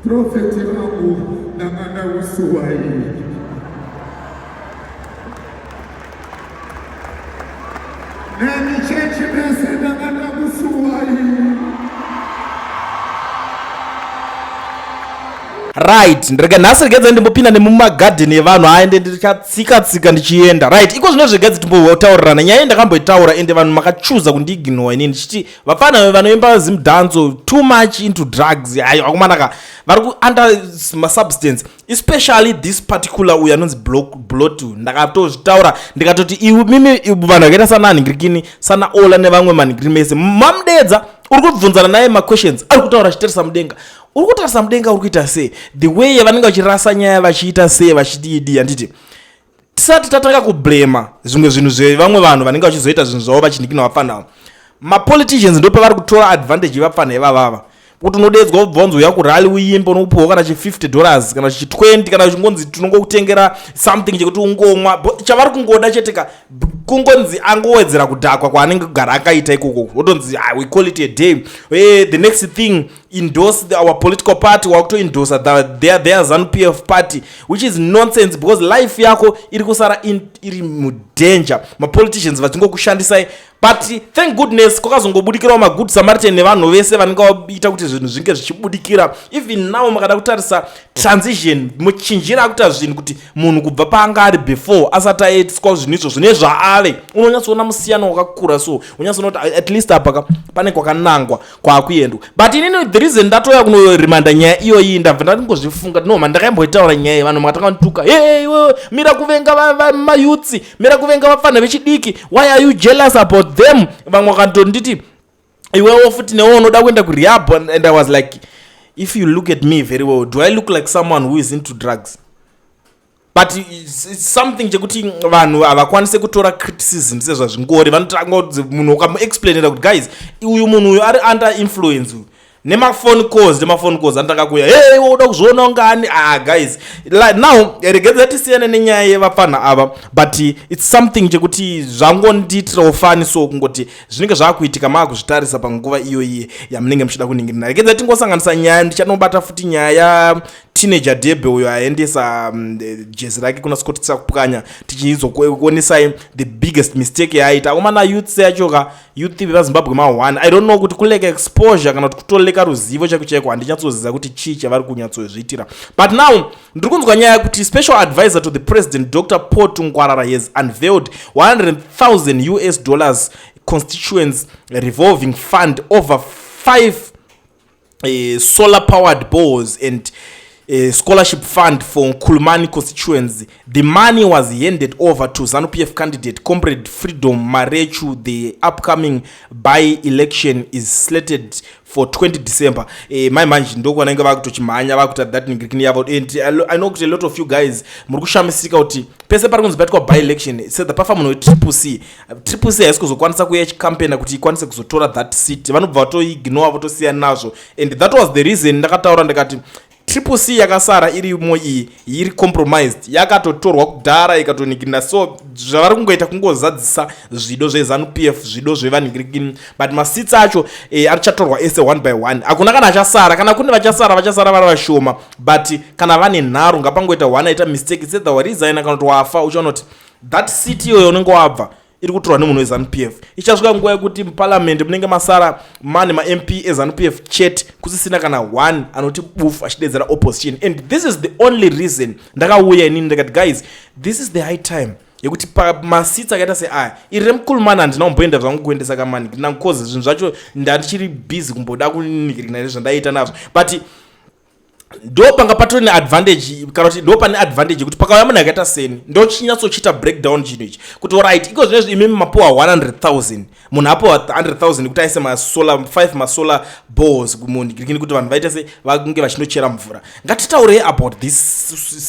Prophet vangu, ndanga ndakusuwai. Nemi chechi mese, ndanga ndakusuwai. Right, ndirege nhasi, regedza ndimbopinda nemumagadheni evanhu aende, ndichatsika tsika ndichienda. Right, iko zvino zvegadzi timbotaurirana nyaya iyi. Ndakamboitaura ende vanhu makachuza kundiignore inini ndichiti vapfana vanoimba Zimdancehall too much into drugs. Ayo akumanaka vari kuunder masubstance, especially this particular uyu anonzi Blot. Ndakatozvitaura ndikatoti iwe mimi vanhu vakaita sananhingirikini, sana Ola nevamwe manhingiri mese mamudedza, uri kubvunzana naye maquestions, ari kutaura achitarisa mudenga. Uri kutarisa mudenga, uri kuita sei? The way yavanenge vachirasa nyaya, vachiita sei, vachididi. Handiti tisati tatanga kublema zvimwe zvinhu zvevamwe vanhu vanenge vachizoita zvinhu zvavo vachindikina vapfanavo, mapoliticians ndo pavari kutora advantage yevapfana ivavava, kuti unodedzwa ubva wanzi uya kurally uimbe, unopuhwa kana chi$50 kana chi20 kana chingonzi tinongokutengera something chekuti ungomwa. Chavari kungoda chete ka kungonzi angowedzera kudhakwa kwaanenge kugara akaita ikoko, wotonzi, "Ah, we call it a day." The next thing, endorse our political party, wakutoendorsa their ZANU PF party, which is nonsense because life yako iri kusara iri mudanger, mapoliticians vachingokushandisai. But thank goodness kwakazongobudikirawo magood Samaritan nevanhu vese vanenge vaita kuti zvinhu zvinge zvichibudikira. Even now makada kutarisa transition, muchinjira akuita zvinhu kuti munhu kubva paanga ari before asati aitiswa zvinhu izvozvo nezvaave, unonyatsoona musiyano wakakura. So unyatsoona kuti at least apa pane kwakanangwa kwaakuendwa. But inini the reason ndatoya kunorimanda nyaya iyoyi, ndabva ndangozvifunga, no, mandakamboitaura nyaya iyi, vanhu makatanga ndituka, "Hey, iwe mira kuvenga mayouths, mira kuvenga vapfana vechidiki. Why are you jealous about them?" Vamwe vakatonditi, "Iwewo futi newe unoda kuenda kurehab." And I was like, if you look at me very well, do I look like someone who is into drugs? But it's something chekuti vanhu havakwanisi kutora criticism sezvazvingori. Vanotanga munhu ukamuexplainera kuti, "Guys, uyu munhu uyu ari under influence uyu," nemaphone calls, nemaphone calls anotanga kuuya, "Hey, iwe uda kuzviona ungani?" Ah guys, like, now regedza tisiyane nenyaya yevapfana ava, but it's something chekuti zvangondiitirawo funny. So kungoti zvinenge zvaakuitika maakuzvitarisa panguva iyoyi yamunenge muchida kuningirina. Regedza tingosanganisa nyaya, ndichanobata futi nyaya yateenager Debe uyo aendesa jezi rake kuna Scott Sakupwanya, tichizokuonesai the biggest mistake yaaita. Akomana, youths yacho ka, youth vevaZimbabwe ma1, I don't know kuti kulacka exposure kana kuti kutolacka ruzivo chaiko chaiko, handinyatsoziva kuti chii chavari kunyatsozviitira. But now ndiri kunzwa nyaya yekuti special advisor to the president, Dr Paul Tungwarara, has unveiled US$100,000 constituents revolving fund over five solar powered boreholes and a scholarship fund for Nkulumane constituency. The money was handed over to ZANU-PF candidate Comrade Freedom Marechu. The upcoming by-election is slated for 20 December. Mai manje ndokwanenge vakutochimhanya vakuita that ningirikini yavo. And I know kuti a lot of you guys muri kushamisika kuti pese pari kunzi paitwa by-election, sedha pafa munhu weTriple C, Triple C haisi kuzokwanisa kuuya ichicampaigna kuti ikwanise kuzotora that seat. Vanobva vatoignore, votosiyana nazvo. And that was the reason ndakataura ndikati Triple C yakasara irimo iyi iri compromised, yakatotorwa kudhara ikatonikirina. So zvavari kungoita kungozadzisa zvido zveZANU PF, zvido zvevanhingirikini, but maseats acho achatorwa ese one by one. Hakuna kana achasara. Kana kune vachasara, vachasara vari vashoma. But kana vane nharo, ngapangoita one aita mistake, setha waresigna kana kuti wafa, uchaona kuti that seat iyoyo unenge wabva iri kutorwa nemunhu weZANU PF. Ichasvika nguva yekuti muparliament munenge masara mane maMP eZANU PF chete, kusisina kana one anoti bufu achidedzera opposition. And this is the only reason ndakauya inini ndikati, guys, this is the high time yekuti pamaseats akaita seaya, iri remukulumani handina kumboenda zvangu kuendesa kamani because zvinhu zvacho ndandichiri busy kumboda kunikirina nezvandaita nazvo. But ndo panga patori neadvantage, kana kuti ndo pane advantage yekuti pakauya munhu akaita seni, ndochinyatsochiita breakdown chinhu ichi kuti, alright, iko zvinezvi imimi mapuwa 100,000, munhu apuwa 100,000 kuti aise masolar, 5 masolar boreholes kumunhikirikini kuti vanhu vaite se vange vachinochera mvura. Ngatitaurei about this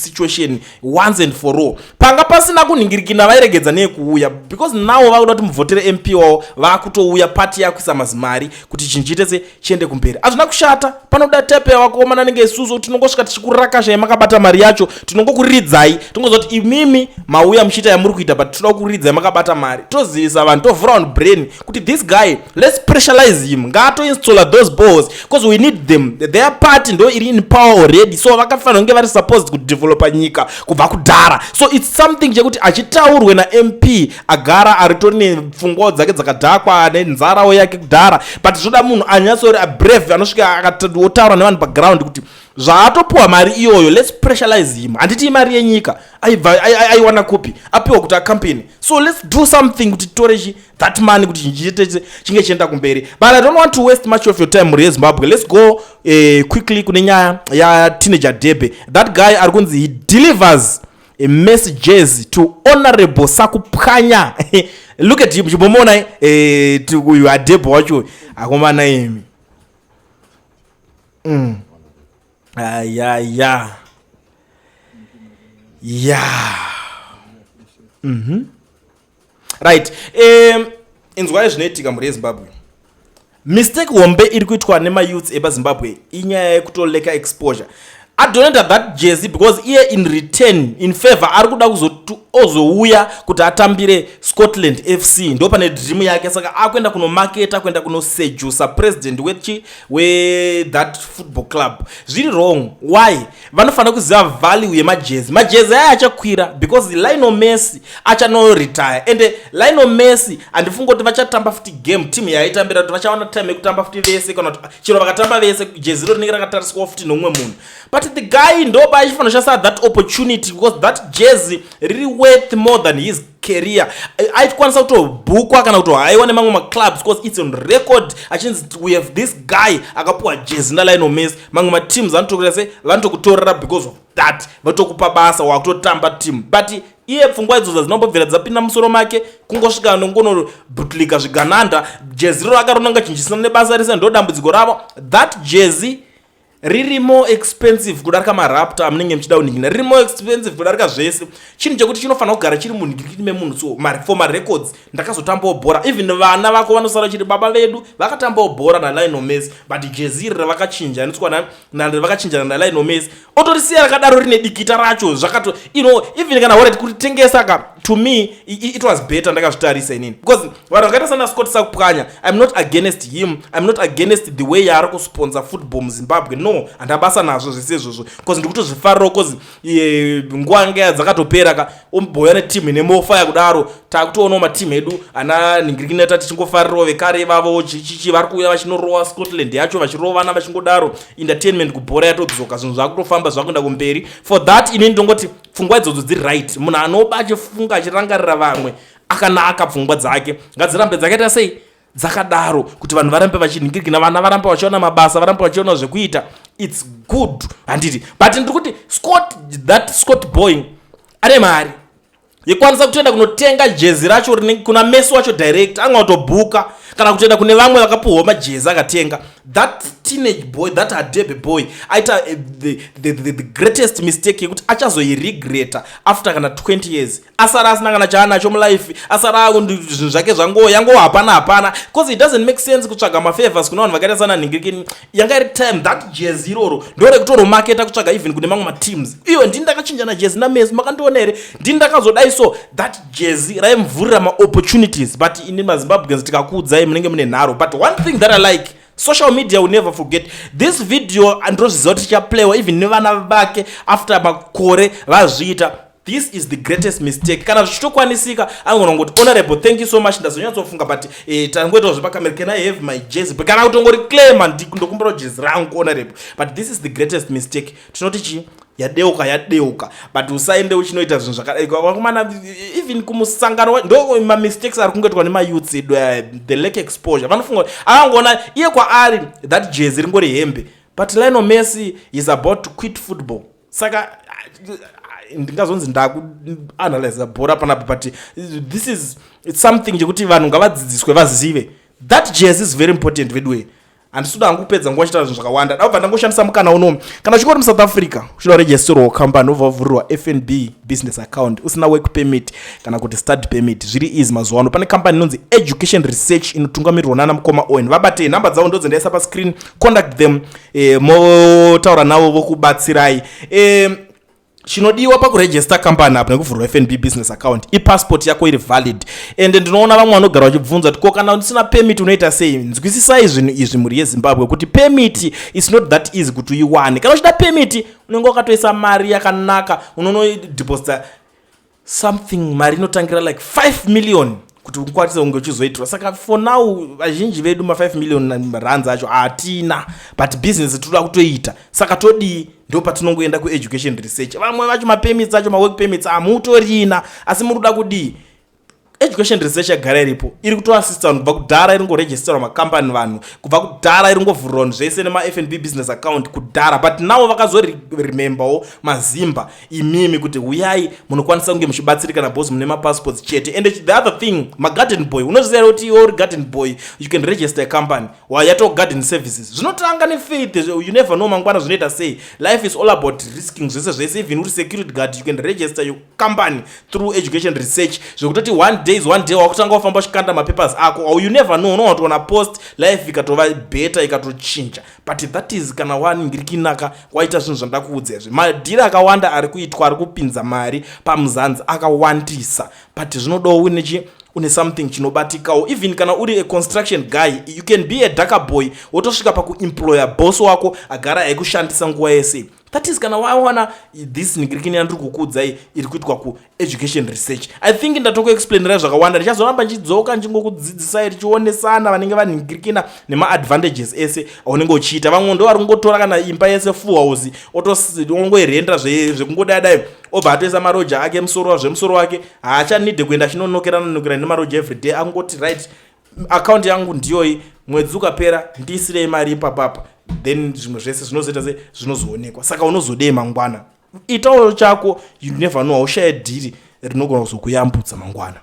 situation once and for all. Panga pasina kunhingirikina, vairegedza neyekuuya, because now vakuda kuti muvhotere MP wavo, vakutouya party yakuisa mazimari kuti chinhu chiite se chiende kumberi. Hazvina kushata, panoda tepe vakomana nenge isusu. Isusu tinongosvika tichikurakashai makabata mari yacho, tinongokuridzai, tingozoti imimi mauya muchiita yamuri kuita, but toda kuridzai makabata mari. Tozivisa vanhu, tovhura vanhu brain kuti this guy, let's pressurize him, ngaatoinstalla those balls because we need them. Their party ndo iri in power already, so vakafanira kunge vari supposed kudevelopa nyika kubva kudhara. So it's something chekuti achitaurwe naMP agara aritori nepfungwawo dzake dzakadhakwa nenzarawo yake kudhara, but zvoda munhu anyatsori abrave, anosvika akatotaura nevanhu paground kuti zvaatopiwa mari iyoyo, let's pressurize him. Handiti imari yenyika? Aibva aiwana kupi? Apiwa kuti acampaign. So let's do something kuti titore chi that money kuti chinhu chinge chienda kumberi. But I don't want to waste much of your time, mhuri yeZimbabwe. Let's go quickly kune nyaya yateenager Debe. That guy ari kunzi he delivers a messages to Honorable Sakupwanya. Look at him, chimbomuona uyu Adebe wacho, akomana imi. Ayaya, ya, Right, inzwai zvinoitika, mhuri yeZimbabwe. Mistake hombe iri kuitwa nemayouths epaZimbabwe inyaya yekutolacka exposure. Adonata that jersey because iye in return, in favor, ari kuda ozouya kuti atambire Scotland FC. Ndo pane dream yake, saka akuenda kunomaketa, kuenda kunosedusa president wechi wethat football club. Zviri wrong. Why? Vanofanira kuziva value yemajezi. Majezi aya achakwira because Lionel Messi achanoretire, ende Lionel Messi handifungi kuti vachatamba futi game, team yaitambira, kuti vachawana time yekutamba futi vese, kana kuti chero vakatamba vese, jezi ro rinenge rakatariswawo futi nomumwe munhu. But the guy ndo paachifanira kushandisa that opportunity because that jersey riri worth more than his career. Aikwanisa kutobhukwa kana kutohaiwa nemamwe maclubs because it's on record achinzi we have this guy akapiwa jezi naLionel Messi. Mamwe mateams anotokuita se vanotokutorera because of that, vatokupa basa, wakutotamba team. But iye pfungwa idzodzo dzinombobvira dzapinda musoro make, kungosvika nongonobutlika zvigananda. Jezi riro akaronanga chinhu chisina nebasa rese. Ndo dambudziko ravo. That jezi riri more expensive kudarika maRaptor amunenge muchida kunhingina, riri more expensive kudarika zvese. Chinhu chekuti chinofanira kugara chiri munhingirikini memunhu. So for marecords, ndakazotambawo bhora. Even vana vako vanosara chiri baba vedu vakatambawo bhora naLionel Messi, but jezi iri ravakachinja vakachinjana naLionel Messi, otorisiya rakadaro rine dikita racho zvakato even kana alright kuritengesa ka, to me it was better. Ndakazvitarisa inini because vanhu vakaita sana Scott Sakupwanya, I'm not against him, I'm not against the way yaari kusponsor football muZimbabwe. No, handabasa nazvo zvese izvozvo because ndikutozvifarirawo, cause nguva yanga dzakatopera ka, ombouya netimu ine mofa kudaro. Takutoonawo matimu edu ana ningirikineta, tichingofarirawo vekare ivavo chichichi vari kuuya vachinorowa Scotland yacho, vachirovana vachingodaro. Entertainment kubhora yatodzoka, zvinhu zvakutofamba, zvakuenda kumberi. For that inini ndongoti pfungwa idzodzo dziri right. Munhu anoba achifunga, achirangarira vamwe, akanaka. Pfungwa dzake ngadzirambe dzakaita sei, dzakadaro, kuti vanhu varambe vachinhingirikina, vana varambe vachiona mabasa, varambe vachiona zvekuita. It's good, handiti? But ndiri kuti Scott, that Scott boy ane mari yekwanisa kutoenda kunotenga jezi racho rine kuna Messi wacho direct, anga kutobhuka, kana kutoenda kune vamwe vakapuhwa majezi akatenga. That teenage boy, that Hadebe boy, aita the greatest mistake yekuti achazoiregreta after kana 20 years, asara asina kana chaanacho mulife, asara zvinhu zvake zvango yango hapana hapana, because it doesn't make sense kutsvaga mafavors kuna vanhu vakaita sana nhingirikini. Yanga iri time that jezi iroro ndo rekutoromaketa, kutsvaga even kune mamwe mateams. Iyo ndini ndakachinjana jezi naMessi, makandiona here? Ndini ndakazodai. So that jezi raimuvhurira maopportunities. But ini maZimbabweans tikakuudzai munenge mune nharo. But one thing that I like, social media will never forget this video. Andinozviziva kuti tichaplaywa even nevana vake after makore vazviita. This is the greatest mistake. Kana zvichitokwanisika, angona kungoti, "Honorable, thank you so much, ndazonyatsofunga, but tangoitawo zvepakamera. Can I have my jersey?" Kana kutongoriclaima, "Ndokumbira jezi rangu, honorable." But this is the greatest mistake. Tinoti chii? Yadeuka, yadeuka. But usaende uchinoita zvinhu zvakadai, vakomana. Even kumusangano, ndo mamistakes ari kungoitwa nemayouths edu, the lack exposure. Vanofunga kuti akangoona iye, kwaari that jezi ringori hembe, but Lionel Messi is about to quit football. Saka ndingazonzi ndakuanalyza bhora panapa, but this is, it's something chekuti vanhu ngavadzidziswe, vazive that jersey is very important. Vedway. Handisi kuda hangu kupedza nguva chitaura zvinhu zvakawanda. Ndabva ndangoshandisa mukana uno. Kana uchinge uri muSouth Africa uchida kuregisterwa company, wobva wavhurirwa FNB business account usina work permit kana kuti study permit, zviri easy mazuva ano. Pane company inonzi Education Research inotungamirirwa nana mukoma Owen. Vabatei, nhamba dzavo ndodzo ndaisa pascreen. Contact them, motaura navo vokubatsirai. Chinodiwa pakuregister company apo nekuvhurwa FNB business account ipassport yako iri valid. Ende ndinoona vamwe vanogara vachibvunza kuti, ko kana usina permit unoita sei? Nzwisisai zvinhu izvi, mhuri yeZimbabwe, kuti permit is not that easy kuti uiwane. Kana uchida permit unenge wakatoisa mari yakanaka, unonodeposita something, mari inotangira like 5 million kuti ukwanise kunge uchizoitirwa. Saka for now vazhinji vedu ma5 million rands acho hatina, but business toda kutoita. Saka todii? Ndo patinongoenda kuEducation Research. Vamwe vacho mapermits acho, mawork permits hamutorina, asi muri kuda kudii? Education Research yagara iripo, iri kutoasista vanhu kubva kudhara, iri ngoregisterwa makambani vanhu kubva kudhara, iri ngovhurira vanhu zvese nemaFNB business account kudhara. But now vakazoremembawo mazimba imimi kuti uyai, munokwanisa kunge muchibatsirikana because mune mapassports chete. And the other thing, magarden boy, unoziva here kuti iwe uri garden boy you can register a company wayato garden services? Zvinotanga nefaith. You never know mangwana zvinoita sei. Life is all about risking zvese zvese. Even uri security guard, you can register your company through Education Research, zvekutoti one day is one day wakutanga wafamba uchikanda mapapers ako. Or you never know, unoona kutoona post, life ikatova better, ikatochinja. But that is kana waningirikinaka waita zvinhu zvandakuudza izvi. Madhiri akawanda ari kuitwa, ari kupinza mari pamuzanzi akawandisa, but zvinodawo unechi une something chinobatikawo. Even kana uri a construction guy, you can be a daka boy, wotosvika pakuemploya boss wako agara aikushandisa nguva yese. That is kana wawana this ningirikini yandiri kukuudzai iri kuitwa kuEducation Research. I think ndatokuexplainirai zvakawanda. Ndichazoramba ndichidzoka ndichingokudzidzisai, tichionesana vanenge vaningirikina nemaadvantages ese aunenge uchiita. Vamwe ndo vari kungotora kana imba yese, full house, ongoirenda zvekungodai obva atoisa maroja ake, musoro zvemusoro wake, haachanidhe kuenda achinonokerana nokera nemaroja everyday. Angoti, "Right, akaunti yangu ndiyoyi, mwedzi ukapera ndiisirei mari ipapapa." Then zvimwe zvese zvinozoita se zvinozoonekwa. Saka unozodei mangwana? Itawo chako. You never know, haushaye dhiri rinogona kuzokuyambutsa mangwana.